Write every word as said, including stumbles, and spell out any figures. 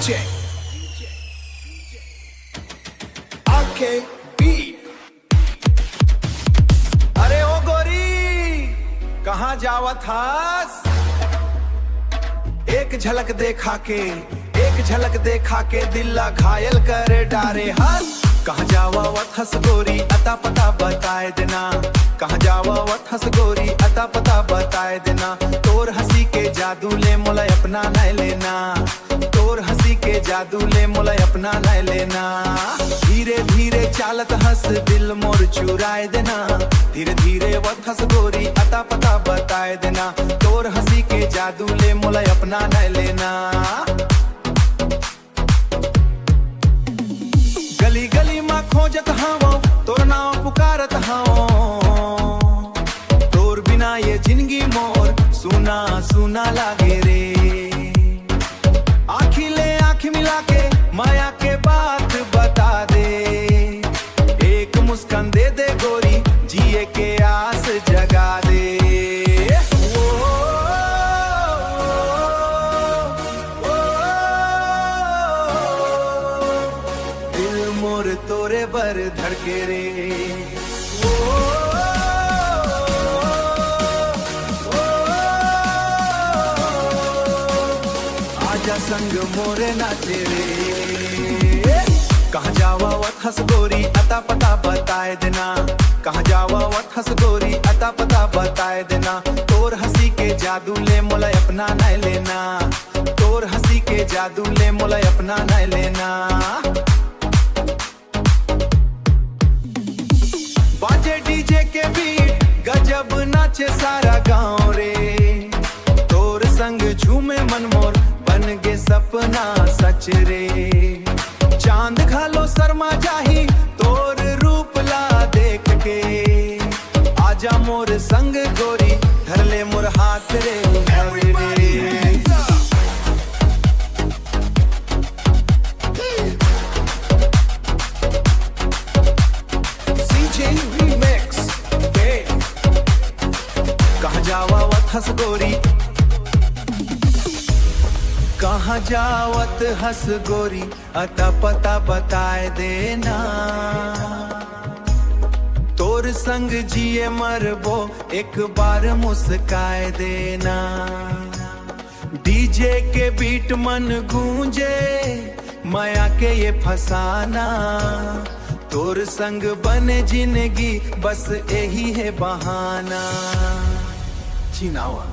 Check. Okay, beat. अरे ओ गोरी, कहाँ जावत हस? एक झलक देखा के, एक झलक देखा के दिल ला घायल कर डारे हस। कहाँ जावत हस गोरी, अता पता बताए देना। कहाँ जावत हस गोरी, अता पता बताए देना। तोर हंसी के जादू ले मोला अपना नइ लेना। तोर हंसी के जादू ले मोला अपना नइ लेना। धीरे धीरे चालत हस दिल मोर चुराए देना। धीरे धीरे वत हस गोरी, अता पता बताए देना। तोर हंसी के जादू ले मोला अपना नइ लेना। गली गली मा खोजत हवं, तोर नाव पुकारत हवं। तोर बिना ये जिंदगी मोर सुना सुना लागे रे। आँखी ले आँखी मिला के माया के बात बता दे। एक मुस्कान दे दे गोरी, जिए के आस जगा दे। ओ, ओ, ओ, दिल मोर तोरे बर धड़के रे। ओ, ओ, ओ, आजा संग मोरे नाचे रे। कहाँ जावत हस गोरी, अता पता बताए देना। कहाँ जावत हस गोरी, अता पता बताए देना। तोर हंसी के जादू ले मोला अपना नइ लेना। तोर हंसी के जादू ले मोला अपना नइ लेना। बाजे डीजे के बीट, गजब नाचे सारा गांव रे। तोर संग झूमे मन मोर, बन गे सपना सच रे। चांद घलो शर्मा जाही तोर रूप ला देख के। आजा मोर संग गोरी, धर ले मोर हाथ रे। Everybody hands up. C J Remix, bang. कहाँ जावत हस गोरी, कहाँ जावत हस गोरी, अता पता बताए देना। तोर संग जिए मरबो, एक बार मुस्काए देना। डीजे के बीट मन गूंजे, माया के ये फसाना। तोर संग बने जिंदगी, बस यही है बहाना। चिनावा।